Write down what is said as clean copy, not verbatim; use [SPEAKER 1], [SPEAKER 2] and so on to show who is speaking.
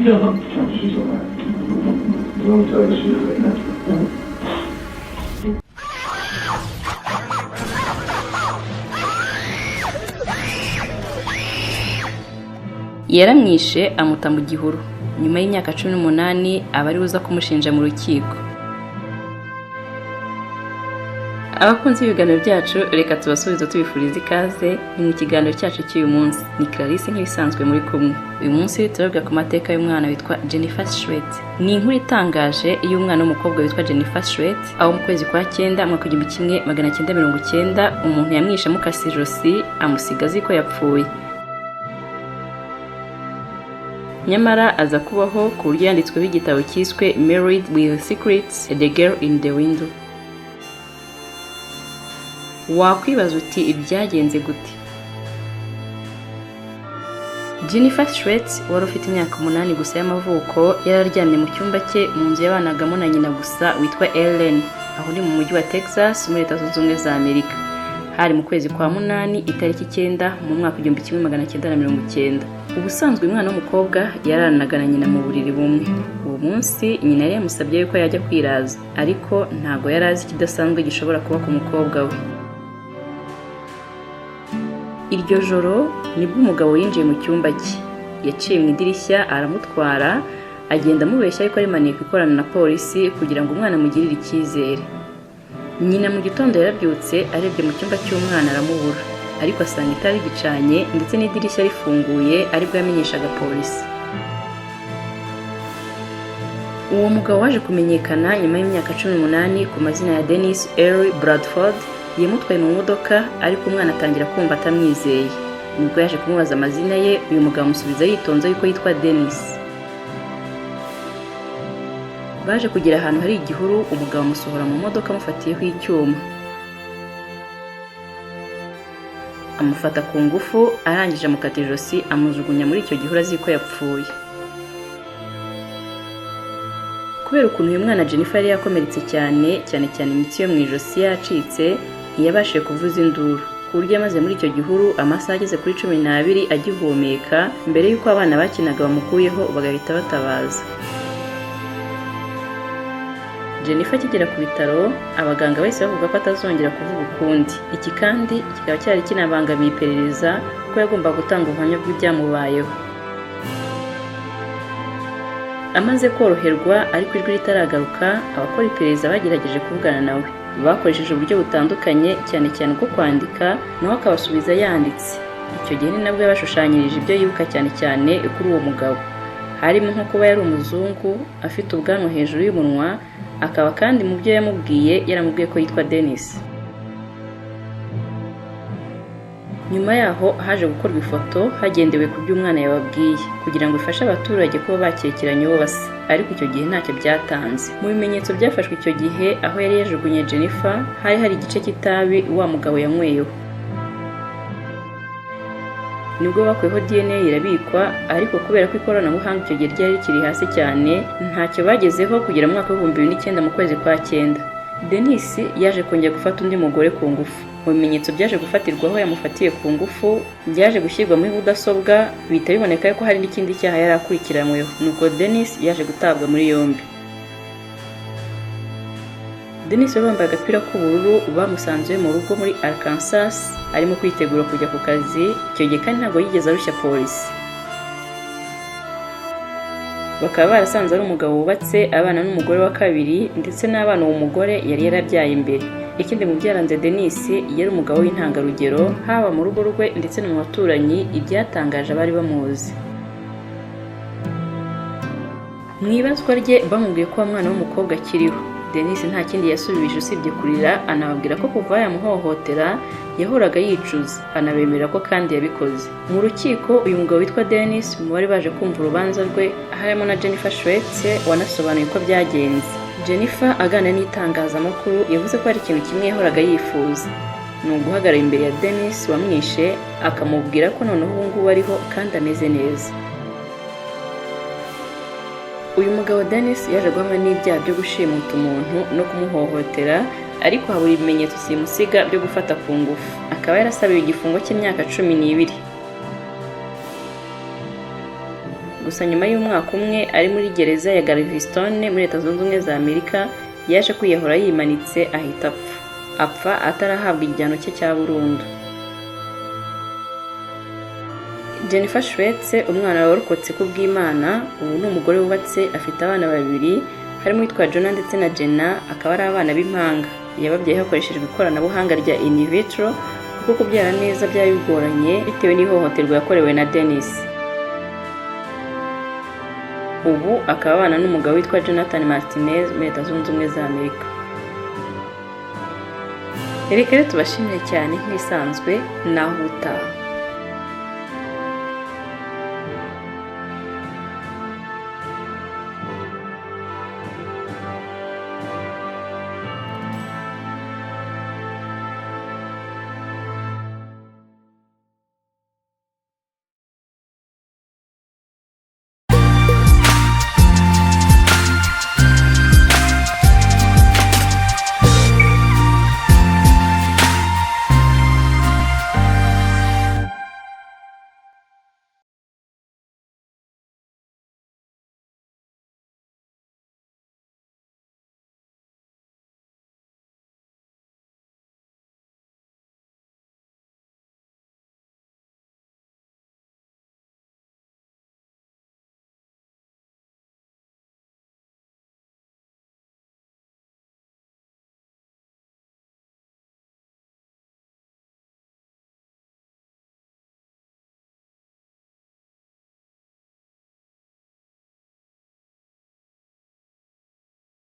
[SPEAKER 1] No. She's alive. You want me to tell you she is right now?
[SPEAKER 2] Yaramwishe amuta mu gihuru, nyuma y'imyaka 18 aba ari uza kumushinja mu rukiko. Abakunzi b'ibiganiro byacu, reka tubasubize tubifuriza ikaze. Ni mu kiganiro cyacu cy'uyu munsi, ni Clarisse nk'ibisanzwe muri kumwe. Uyu munsi turavuga ku mateka y'umwana witwa Jennifer Schuett. Ni inkuru itangaje y'umwana w'umukobwa witwa Jennifer Schuett, aho mu kwezi kwa cyenda, mwaka 1990, umuntu yamwishe amukase ijosi, amusiga azi ko yapfuye, nyamara aza kubaho ku buryo yanditsweho igitabo cyiswe Married with Secrets: The Girl in the Window. Wakwibaza uti: "Byagenze gute?" Jennifer Schuett wari ufite imyaka 8 gusa y'amavuko yari aryamye mu cyumba cye mu nzu yabanagamo na nyina gusa witwa Ellen, aho ni mu mujyi wa Texas muri Leta Zunze Ubumwe za Amerika. Hari mu kwezi kwa munani, itariki 9, mu mwaka 1990. Ubusanzwe umwana w'umukobwa yararanaga na nyina mu buriri bumwe. Uwo munsi nyina yari yamusabye yuko yajya kwiraza, ariko ntago yari azi ikidasanzwe gishobora kuba ku mukobwa we. Iryo joro nibwo umugabo yinjiye mu cyumba cye. Yaciye mu idirishya aramutwara, agenda amubeshya yuko ari maneko ikorana na polisi kugira ngo umwana amugirire icyizere. Nyina mu gitondo yarabyutse, arebye mu cyumba cy'umwana aramubura, ariko asanga itara rigicanye ndetse n'idirishya rifunguye, aribwo yamenyeshaga polisi. Uwo mugabo waje kumenyekana nyuma y'imyaka 18 ku mazina ya Dennis Earl Bradford. Yamutwaye mu modoka, ariko umwana atangira kumva atamwizeye. Nibwo yaje kumubaza amazina ye. Uyu mugabo amusubiza yitonze yuko yitwa Dennis. Baje kugera ahantu hari igihuru, umugabo amusohora mu modoka amufatiyeho icyuma, amufata ku ngufu, arangije amukata ijosi, amujugunya muri icyo gihuru azi ko yapfuye. Kubera ukuntu uyu mwana Jennifer yari yakomeretse cyane cyane cyane, imitsi yo mu ijosi yacitse, ntiyabashije kuvuza induru, ku buryo yamaze muri icyo gihuru amasaha ageze kuri 12 agihumeka, mbere y'uko abana bakinaga bamukuyeho bagahita batabaza. Jennifer akigera ku bitaro, abaganga bahise bavuga ko atazongera kuvuga ukundi. Iki kandi kikaba cyari kinabangamiye iperereza kuko yagombaga gutanga ubuhamya bw'ibyamubayeho. Amaze koroherwa ariko ijwi ritaragaruka, abakora iperereza bagerageje kuvugana nawe bakoresheje uburyo butandukanye, cyane cyane ubwo kwandika, nawe akabasubiza yanditse. Icyo gihe ni nabwo yabashushanyirije ibyo yibuka cyane cyane kuri uwo mugabo, harimo nko kuba yari umuzungu, afite ubwanwa hejuru y'umunwa, akaba kandi mu byo yamubwiye yaramubwiye ko yitwa Dennis. Nyuma yaho haje gukorwa ifoto hagendewe ku byo umwana yababwiye, kugira ngo ifashe abaturage kuba bakekeranya uwo basa, ariko icyo gihe ntacyo byatanze. Mu bimenyetso byafashwe icyo gihe, aho yari yajugunye Jennifer hari hari igice cy'itabi wa mugabo yanyweyeho. Nibwo bakuyeho DNA irabikwa, ariko kubera ko ikoranabuhanga icyo gihe ryari rikiri hasi cyane, ntacyo bagezeho kugera mu mwaka w'2009, mu kwezi kwa cyenda. Denis yaje kongera gufata undi mugore ku ngufu. Mu bimenyetso byaje gufatirwaho yamufatiye ku ngufu byaje gushyirwa muri mudasobwa, bihita biboneka ko hari n'ikindi cyaha yari akurikiranyweho. Nuko Denis yaje gutabwa muri yombi. Denis wari wambaye agapira k'ubururu bamusanze mu rugo muri Arkansas arimo kwitegura kujya ku kazi. Icyo gihe kandi ntabwo yigeze arushya polisi. Bakaba barasanze ari umugabo wubatse, abana n'umugore wa kabiri, ndetse n'abana uwo mugore yari yarabyaye imbere. Ikindi mu byaranze Denis, yari umugabo w'intangarugero haba mu rugo rwe ndetse no mu baturanyi, ibyatangaje abari bamuzi. Mu ibazwa rye bamubwiye ko uwo mwana w'umukobwa akiriho. Denis nta kindi yasubije usibye kurira, anababwira ko kuva yamuhohotera yahoraga yicuza, anabemerera ko kandi yabikoze. Mu rukiko, uyu mugabo witwa Denis, mu bari baje kumva urubanza rwe harimo na Jennifer Schwetz, wanasobanuye uko byagenze. Jennifer aganira n'itangazamakuru yavuze ko hari ikintu kimwe yahoraga yifuza, ni uguhagarara imbere ya Denis wamwishe, akamubwira ko noneho ubu ngubu ariho kandi ameze neza. Uyu mugabo Denis yaje guhamwa n'ibyaha byo gushimuta umuntu no kumuhohotera, ariko habura ibimenyetso simusiga byo gufata ku ngufu, akaba yarasabiwe igifungo cy'imyaka 12. Gusa nyuma y'umwaka umwe ari muri gereza ya Galveston muri Leta Zunze Ubumwe za Amerika, yaje kwiyahura yimanitse ahita apfa. Apfa atarahabwa igihano cye cya burundu. Jennifer Schwetz, umwana warokotse ku bw'Imana, ubu ni umugore wubatse, afite abana babiri harimo uwitwa Jonah ndetse na Jenna, akaba ari abana b'impanga. Yababyaye hakoreshejwe ikoranabuhanga rya in vitro kuko kubyara neza byari bigoranye bitewe n'ihohoterwa yakorewe na Dennis. Ubu akaba abana n'umugabo witwa Jonathan Martinez muri Leta Zunze Ubumwe za Amerika. Reka rero tubashimire cyane nk'ibisanzwe, naho ubutaha.